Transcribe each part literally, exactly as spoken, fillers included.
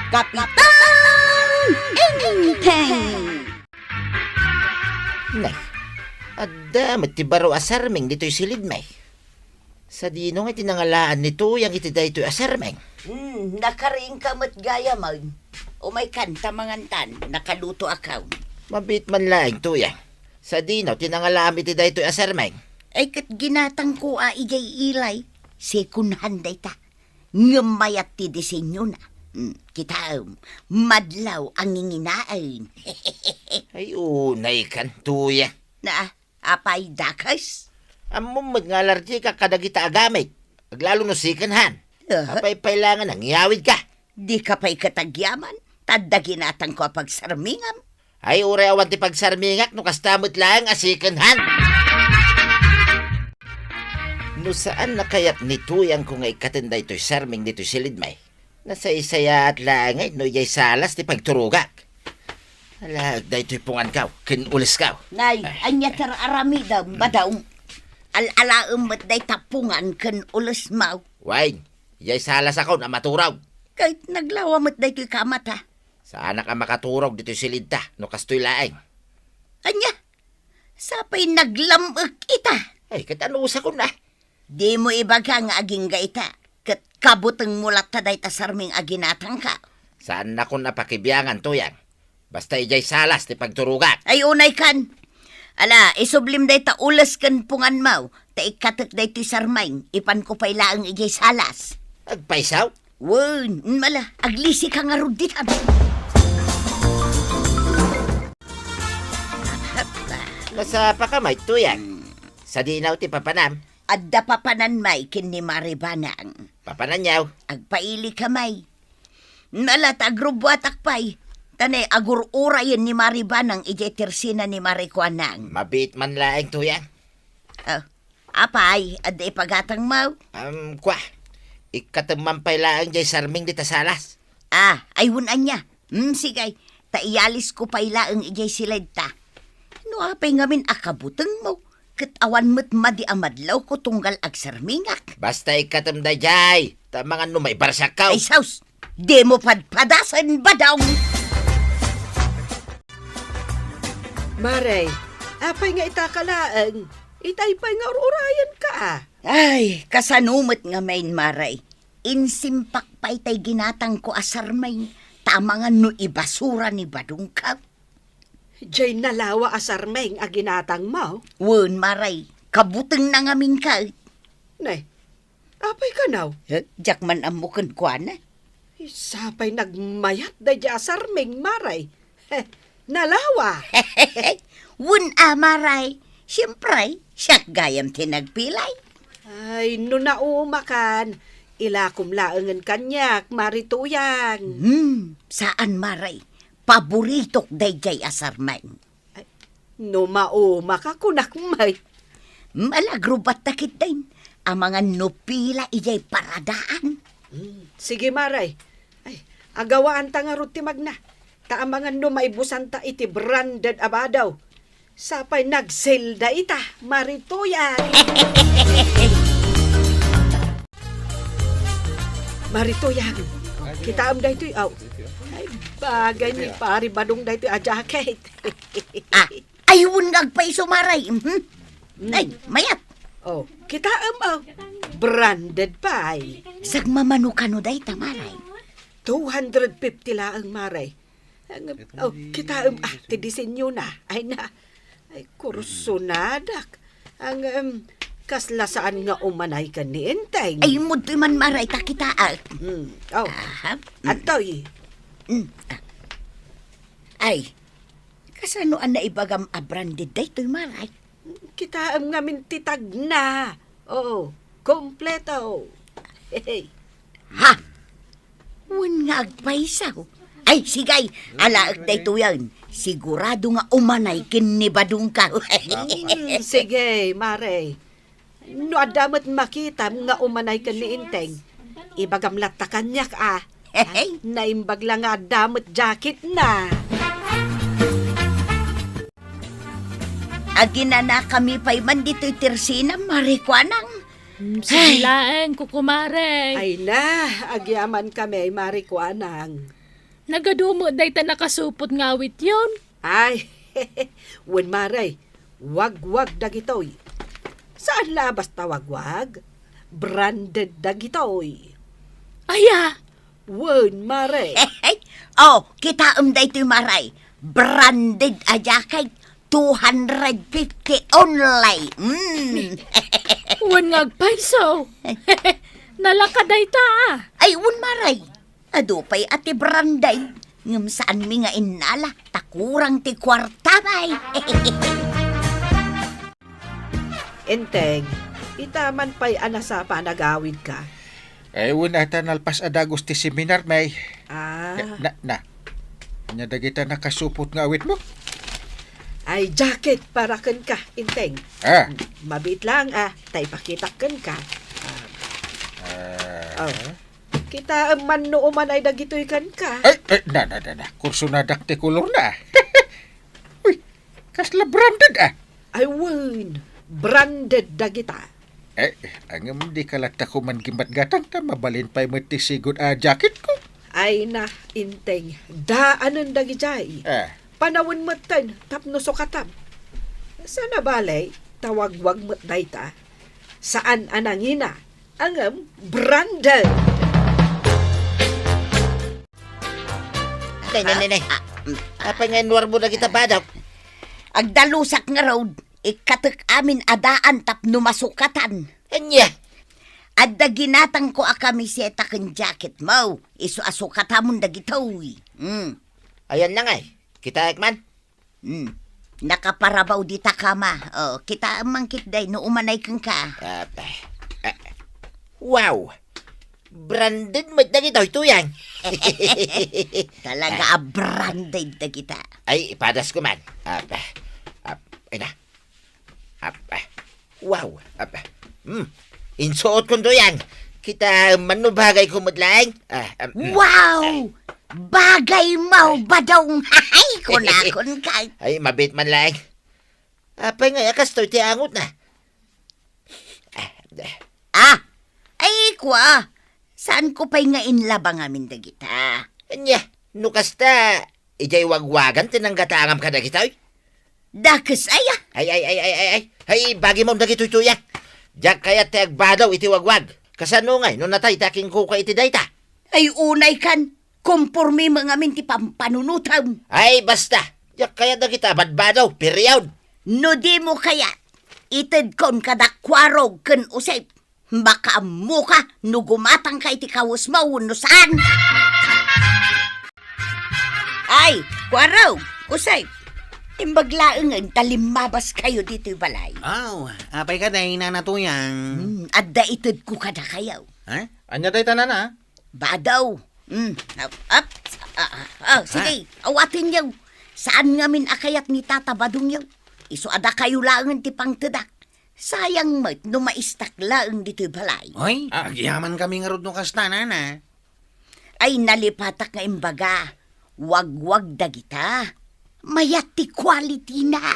Kapitan Enteng! Nay, adda met ti baro a sarming ditoy silidmi. Sadino nga ti nangalaan ni Tuyang iti daytoy a sarming? Hmm, nakariingka met gayam. Umaykan ta mangantan, nakalutoakon. Mabiit man laeng, Tuyang. Sadino ti nangalaam iti daytoy a sarming? Ay, ket ginatangko a idiay ilay. Second hand dayta. Ngem mayat ti disenyona. Hmm, kitaem, madlaw a nginginaen. Ay, unaykan, Tuyang. Na, apay, dakes? Ammom met nga alergikak kadagita a gamit. Aglalo no second hand. Ah. Apay pay laengen a ngiyawidka? Dika pay ket agyaman, ta adda ginatangko a pagsarmingam. Ay, uray awan ti pagsarmingak no kasta met laeng a second hand. No saan a kayat ni Tuyangko nga ikkaten daytoy sarming ditoy silidmi, nasaysayaat laeng no idiay salas ti pagturogak. Alaek daytoy punganko ken ulesko. Nay, ay, ania ti ar-aramidem, Badong? Al-alaem met dayta pungan ken ulesmo. Wen, idiay salasakon a maturog. Ket naglawa met daytoy kamata. Saanak a makaturog ditoy silidta no kastoy laeng. Ania? Sapay naglam-ek ita. Ay, ket anusakon a? Dimo ibaga nga agingga ita, ket kabutengmo latta dayta sarming a ginatangko. Saannakon a pakibiangan, Tuyang. Basta idiay salas ti pagturogak. Ay, unaykan. Ala, isublim dayta ules ken punganmo, ta ikkatek daytoy sarming, ipanko pay laeng idiay salas. Agpayso? Wen, ala, aglisika ngarud ditan. Masapaka met, Tuyang. Hmm. Sadino ti papanam? Adda papananmi ken ni Mari Banang. Papananyo? Agpailika met. Ala ta agrubbuatak pay. Ta nay agur-urayen ni Mari Banang idiay tersina ni Mari Kuanang. Mabiit man laeng, Tuyang. Oh, apay, adda ipagatangmo? Am, kua. Ikkatem man pay laeng diay sarming dita salas. Ah, ay, wen ania. Hmm, sige. Ta iyalisko pay laeng idiay siledta. No apay ngamin a kabutengmo, ket awan met madi a madlawko tunggal agsarmingak. Basta ikkatem daydiay, ta amangan no maibarsiakko. Ay, sus! Dimo padpadasen, Badong! Mare, apay nga itaka laeng? Itay pay nga ur-urayenka a. Ay, kasano met ngamin, Mare? Insimpak pay tay ginatangko a sarming, ta amangan no ibasura ni Badongko. Diay nalawa a sarming a ginatangmo? Wen, Mare, kabutengna ngamin ket. Ne, apay kano? Eh, diak man ammo kenkuana. Sapay nagmayat daydiay a sarming, Mare. Nalawa. Wen a, Mare. Siempre, siak gayam ti nagpilay. Ay, no naumakan, ilakom laengen kaniak, Mari Tuyang. Hmm, saan, Mare. Paboritok daydiay a sarming. Ay, no maumaka, kunak met. Malagrubatta ketdin. Amangan no pila idiay paradaan. Hmm, sige, Mare. Ay, agawaanta ngarud ti magna. Ta amangan no maibusanta iti branded a bado. Sapay nag-sale dayta, Mari Tuyang. Mari Tuyang, kitaem daytoy, aw. Ay, bagay ni Pari Badong daytoy a jacket. Ah, ay, wen nga agpayso, Mare. Mhm. Mm. Ay, mayat. Oh, kitaem, aw. Branded pay. Sagmamano kano dayta, Mare? Two hundred fifty laeng, Mare. Ang, oh, kitaem, ah, ti disenyona. Ay na. Ay, kursonadak. Ang, em, kasla saan nga umanay ken ni Enteng. Ay, immudtoy man, Mare, ta kitaak. Hmm. Oh. Aha. Mm. Adtoy. Mm. Ah. Ay, kasano a naibagam a branded daytoy, Mare? Kitaem ngamin ti tagna. Oo, kompleto. Ha? Wen nga agpayso. Ay, sige, alaek daytoyen. Sigurado nga umanay ken ni Badongko. Mm, sige, Mare. No adda met makitam nga umanay ken ni Enteng, ibagam latta kaniak a. Naimbag la nga adda met jacketna. Aginanakami pay man ditoy tersina, Mari Kuanang. Hmm, sige laeng, kukumare. Ay na, agyamankami, Mari Kuanang. Nagadu met dayta nakasupot nga awityon. Ay, wen, mare, wagwag dagitoy. Saan la a basta wagwag? Branded dagitoy. Aya? Wen, mare. Oh, kitaem daytoy, mare. Branded a jacket, two hundred fifty only. Mm. Wen nga agpayso. Nalaka dayta, ah. Ay, wen, mare. Adu pay a ti branded, ngem saanmi nga innala, ta kurang ti kuarta pay. Enteng, ita man pay a nasapa a nagawidka. Ay, wen, ata nalpas a dagus ti seminar, may. Ah. Na, na, na. Ania dagita nakasupot nga awitmo? Ay, jacket para kenka, Enteng. Ah. Mabiit lang, ah, ta ipakitak kenka. Ah. Ah. Oh. Kitaem man no umanay dagitoy kenka. Ay, ay, na, na, na, na. Kursonadak ti kolorna. Uy, kasla branded, ah. Ay, wen, branded dagita. Eh, ngem dika latta koma gimmatgatang ta mabalin pay met ti sigud a jacketko. Ay na, Enteng, daanen dagidiay. Ah. Panawen metten tapno sukatam. Saan a bale, ta wagwag met dayta. Saan a nangina, ngem branded. Nay, nay, nay, nay. Ah, ah, mm. Apay nga inwarmo dagita badaw? Agdalusak ngarud, ikkatek amin a daan tapno masukatan. Ania? Adda ginatangko a kamiseta ken jacketmo, isu a sukatamon dagitoy. Mm. Ayanna ngay, kitaek man. Hmm. Nakaparabaw dita kama. Oh, kitaem man ketdi no umanay kenka. Ah, ah, ah. Wow! Branded met dagitoy, Tuyang. Talaga a branded dagita. Ay, ipadasko man. Ah, ah, ah, ay na. Ah, ah. Wow! Aba, hmm. Insuotkon, Tuyang. Kitaem man no bagayko met laeng. Ah, ah, hmm. Wow! Bagaymo, Badong. Hay, kunakon ka. Ay, mabiit man laeng. Apay nga a kastoy ti angotna? Ah, ah. Ah! Ay, kua. Saanko pay nga inlaba ngamin dagita? Ania, no kasta, idiay wagwagan ti nanggatangam kadagitoy? Dakes aya? Ay, ay, ay, ay, ay, ay. Ay, bagimon dagitoy, Tuyang. Diak kayat ti agbadaw iti wagwag. Kasano ngay no natay ti akinkukua iti dayta? Ay, unay kan. Kompormem ngamin ti pampanunotem. Ay, basta. Diak kayat dagita a badbadaw, period. No dimo kayat, itedkon kada Kuarog ken Usep. Makaammoka no gumatangka iti kawesmo wenno saan. Ay, Kuarog, Usep, imbag laengen ta limmabaskayo ditoy balay. Aw, apay kadi, Nana Tuyang? Hmm, adda itedko kadakayo. Ha? Ania dayta, Nana? Badaw. Hmm, ap, ap, ah, ah, ah, sige, awatenyo. Saan ngamin a kayat ni Tata Badongyo? Isu a dakayo laengen ti pangtedak. Sayang met no maistak laeng ditoy balay. Oy, ah, agyamankami ngarud no kasta, Nana. Ay, nalipatak nga imbaga. Wagwag dagita. Mayat ti quality na.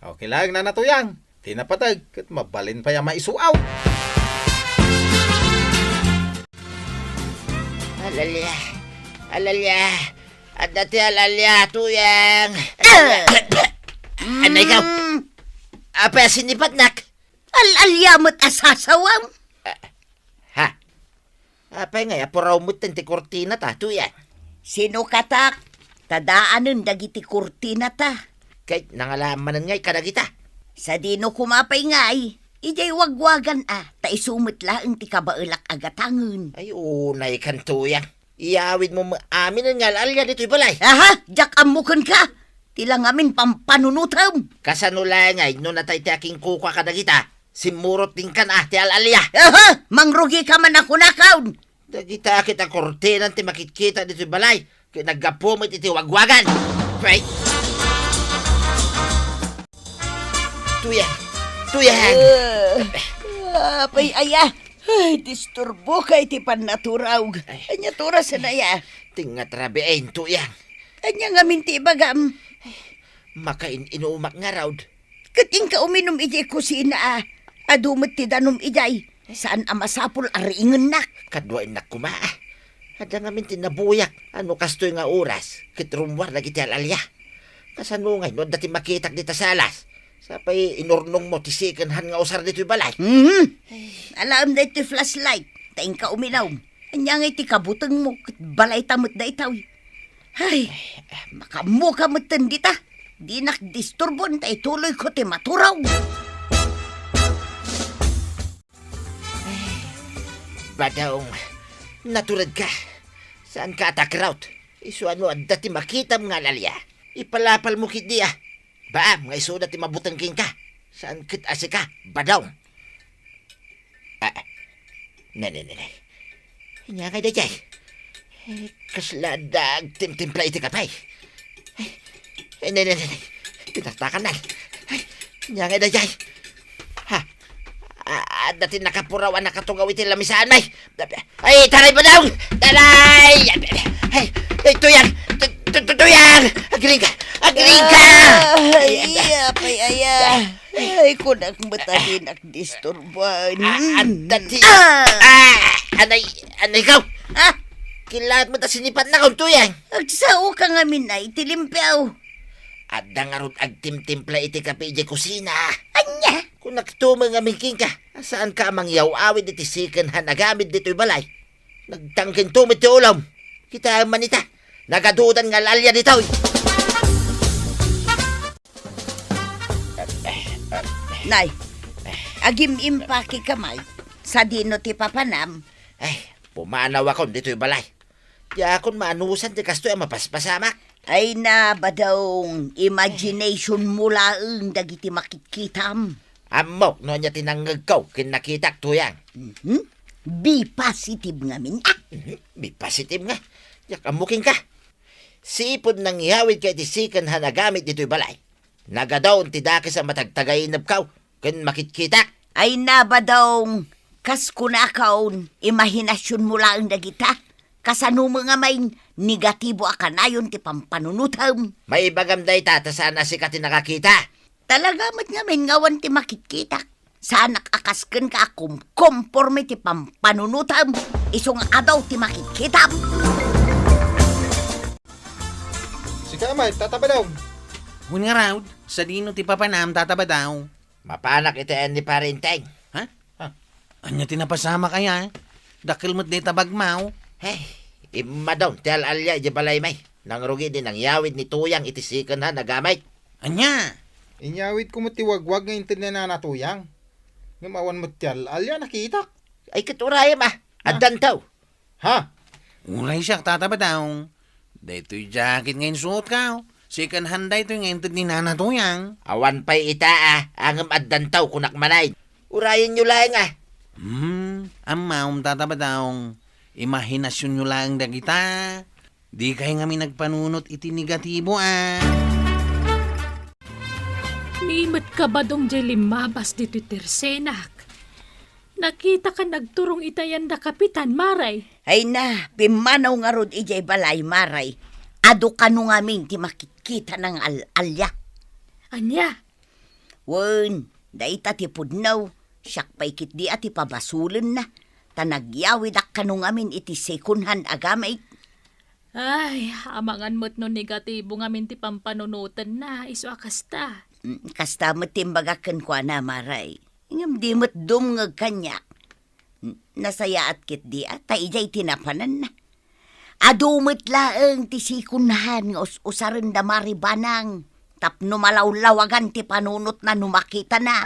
Okay laeng, Nana Tuyang. Ti napateg, ket mabalin pay a maisuaw. Alalia. Alalia. Adda ti alalia, Tuyang. Ah! Anay ka? Mm. Apay a sinipatnak? Al-alia met a sasawam. Ah, ha? Apay ngay a puraw metten ti kurtinata, Tuyang? Sinukatak, ta daanen dagiti kurtinata. Ket nangala manen ngay kadagita? Sadino koma pay ngay, idiay wagwagan a, ta isu met laeng ti kabaelak a gatangen. Ay, unay kan, Tuyang. Iyawidmo met aminen nga al-alia ditoy balay. Aha, diak ammo kenka. Ti la ngamin pampanunotem. Kasano la ngay no natay ti akinkukua kadagita? Simmurot ti inkan a ti al-alia. Aha, mangrugika man a kunakon. Dagita ket a kurtinan ti makitkita ditoy balay. Ket naggapu met iti wagwagan. Pay. Tuyang! Tuyang! Eh, apay aya? Ay, disturboka iti pannaturaw. Ay. Ania ti orasen aya? Ti nga trabiaen, Tuyang. Ania ngamin ti ibagam? Makain-inumak ngarud. Ket inka uminum idiay kusina a. Adu met ti danum idiay. Saan a masapul a riingennak. Kaduaennak koma a. Adda ngamin ti nabuyak a no kastoy nga oras, ket rummuar dagiti al-alia. Kasano ngay no adda ti makitak dita salas? Sapay inurnongmo ti second hand nga usar ditoy balay. Mhm. Alaem daytoy flashlight, ta inka uminom. Ania ngay ti kabutengmo, ket balayta met daytoy. Ay, makaammoka metten dita. Dinak disturbon ta ituloyko ti maturaw. Badong, naturedka. Saanka a takraw. Isu a no adda ti makitam nga al-alia, ipalapalmo ketdi a. Baam nga isuda ti mabuteng kenka. Saan ket a sika, Badong. Ah, ne, ne, ne, ne. Ania ngay daydiay? Eh, kasla adda agtimtimpla iti kape. Eh, ne, ne, ne, ne. Pinartakan na. Ay, ania ngay daydiay? Ha? Ah, adda ti nakapuraw a nakatugaw iti lamisaan, may. Ay, taray, Badong! Taray! Ay, ay, Tuyang! Tu-, tu-, tu-, Tuyang! Agriing ka! Agriing ka! Ay, ay, ay, apay, aya. Ay, kunak met a dinak disturban. Ah, adda ti, ah! Ah, anay, anay ikaw! Ah! Kilaat met a sinipatnakon, Tuyang! Agsaoka ngamin a iti limpio. Adda ngarud agtimtimpla iti kape idiay kusina. Ania? Kunak to met ngamin kenka, a saanka a mangyaw-awid iti second hand a gamit ditoy balay. Nagtangken to met ti ulom. Kitaem man ita, nagadudan nga al-alia ditoy. Nay, agim-impakeka may, sadino ti papanam? Ay, pumanawakon ditoy balay. Diakon maanusan ti kastoy a mapaspasamak. Ay na, Badong, imagination mo laeng dagiti makitkitam. Ammok no ania ti nangngegko ken nakitak, Tuyang. Mhm. Be positive ngamin, ah. Mhm. Be positive nga. Diak ammo kenka. Sipud nangyawidka iti second hand a gamit ditoy balay, nagadaon ti dakes a matagtagainepko ken makitkitak. Ay na, Badong, kas kunakon, imahinasionmo laeng dagita. Kasano met ngamin, negatibo a kanayon ti pampanunotem? Maibagam dayta ta saan a sika ti nakakita. Talaga met ngamin nga awan ti makitkitak. Saanak a kas kenka a kumkomporme ti pampanunotem, isu nga adu ti makitkitam. Sika met, Tata Badong. Wen ngarud, sadino ti papanam, Tata Badong? Mapanak iti ayan ni Pare Enteng. Ha? Ha? Ania ti napasamak aya? Dakkel met dayta bagmo. Hey, immadon ti al-alia idiay balay, may. Nangrugi di nangyawid ni Tuyang iti second hand a gamit. Ania? Inyawidko met ti wagwag nga inted ni Nana Tuyang. Ngem awan met ti al-alia nakitak. Ay, ket urayem, ah. Ah. Addanto. Ha? Uray siak, Tata Badong. Daytoy jacket nga insuotko, second hand daytoy nga inted ni Nana Tuyang. Awan pay ita, ah, ngem addanto, kunak manen. Urayenyo laeng, ah. Hmm, ammom, Tata Badong. Imahinasionyo laeng dagita. Dikay ngamin agpanunot iti negatibo, ah. Ni met ka, Badong, diay limmabas ditoy tersenak. Nakitaka nagturong iti ayan da Kapitan, Mare. Ay na, pimmanaw ngarud idiay balay, Mare. Adu kano ngamin ti makitkitana nga al-alia. Ania? Wen, dayta ti pudno, siak pay ketdi a ti pabasolenna, ta nagyawidak kano ngamin iti second hand a gamit. Ay, amangan met no negatibo ngamin ti pampanunotenna, isu a kasta. Mm, kasta met ti imbagak kenkuana, Mare. Ngem di met dumngeg kaniak. Nasayaat ketdi a, ta idiay ti napananna. Adu met laeng ti second hand nga us-usaren da Mare Banang tapno malawlawagan ti panunotna no makitana.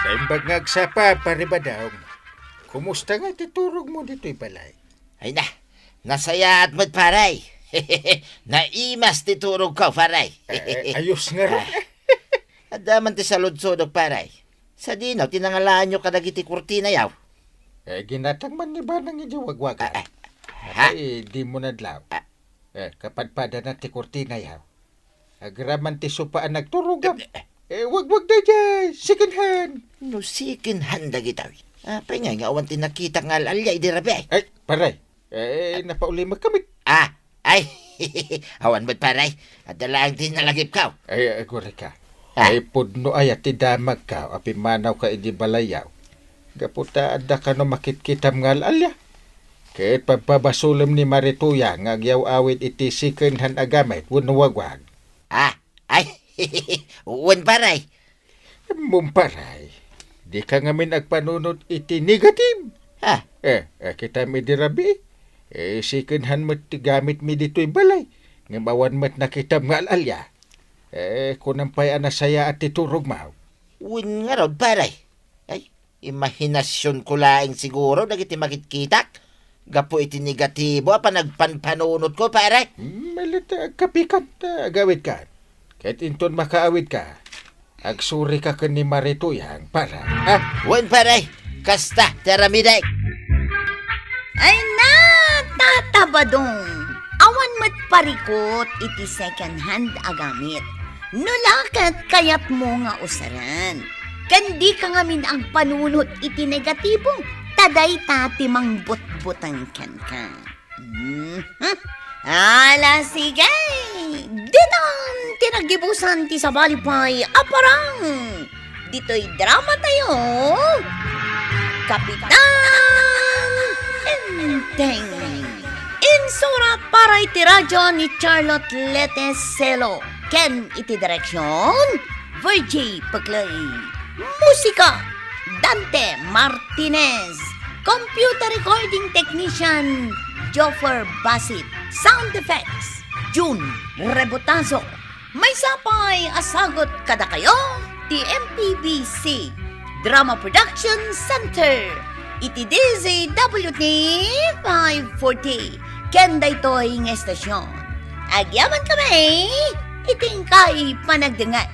Naimbag nga agsapa, Pare Badong. Kumusta nga ti turogmo ditoy balay? Ay na, nasayaat met, pare. Naimas ti turogko, pare. Eh, ayos ngarud. Ah. Adda man ti saludsodok, pare. Sadino ti nangalaanyo kadagiti kurtinayo? Eh, ginatang man ni Banang idiay wagwagan. Ah, ah. Ha? Ay, dimo nadlaw. Ah. Eh, kapadpadana ti kurtinayo. Agraman ti sopa a nagturogam. Eh, eh. Eh, wagwag daydiay, second hand. No second hand dagitoy. Apay ngay nga awan ti nakitak nga al-alia idi rabii? Ay, pare. Eh, napaulimek kami. Ah, ay, awan met, pare. Adda laeng ti nalagipko. Ay, agurayka. Ah. Ay, pudno aya ti damagko a pimmanawka idi balayyo. Gapu ta adda kano makitkitam nga al-alia. Ket pagpabasolem ni Marituya nga agyaw-awid iti second hand a gamit wenno wagwag. Ah, ay, wen, pare. Mom, pare, dika ngamin agpanunot iti negative. Ah. Eh, eh, kitam idi rabii. Eh, second hand met ti gamitmi ditoy balay. Ngem awan met nakitam nga al-alia. Eh, kunam pay a nasayaat ti turogmo. Wen ngarud, pare. Ay, imahinasionko laeng siguro dagiti makitkitak gapu iti negatibo a panagpanpanunotko, pare. Melet, agkapikan, ta agawidkan. Ket inton makaawidka, agsurika ken ni Marituya, pare. Ah, wen, pare. Kasta ti aramidek. Ay, natatabadong! Awan met parikut iti second hand a gamit. No la ket kayatmo nga usaren, ken dika ngamin agpanunot iti negatibo, ta dayta ti mangbutbuteng kenka. Mhm. Ala, sige! Ditan ti naggibusan ti sabali pay a parang! Ditoy drama tayo, Kapitan Enteng. Insurat para iti radyo ni Charlotte Lete Celo ken iti direksyon, Virgie Peclay. Musika, Dante Martinez. Computer recording technician, Joffer Basit. Sound effects, June Rebotazo. Maysa pay a sagut kadakayo ti M P B C Drama Production Center iti D Z W T five forty ken daytoy nga estasyon. Agyamankami iti inkay panagdengngeg.